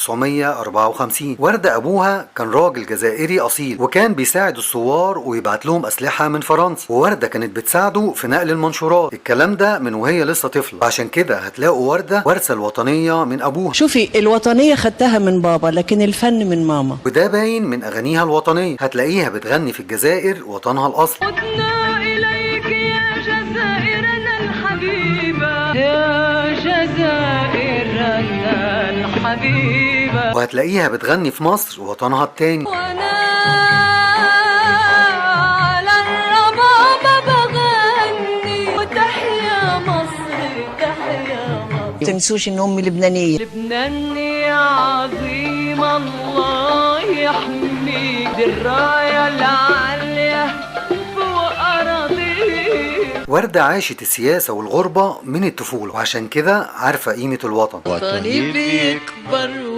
1954. وردة أبوها كان راجل جزائري أصيل، وكان بيساعد الثوار ويبعت لهم أسلحة من فرنسا، ووردة كانت بتساعده في نقل المنشورات. الكلام ده من وهي لسه طفلة، عشان كده هتلاقوا وردة ورثة الوطنية من أبوها. شوفي، الوطنية خدتها من بابا، لكن الفن من ماما. وده باين من أغانيها الوطنية، هتلاقيها بتغني في الجزائر وطنها الأصل. عدنا إليك يا جزائرنا الحبيبة، يا جزائرنا الحبيبة. وهتلاقيها بتغني في مصر وطنها التاني. وأنا على الربابة بغني، وتحيا مصر تحيا مصر. تنسوش ان امي لبنانية. لبنان يا عظيم، الله يحميك، دي الراية العالية فوق أراضيك. وردة عاشت السياسة والغربة من الطفولة، وعشان كده عارفة قيمة الوطن. وطني بيكبر.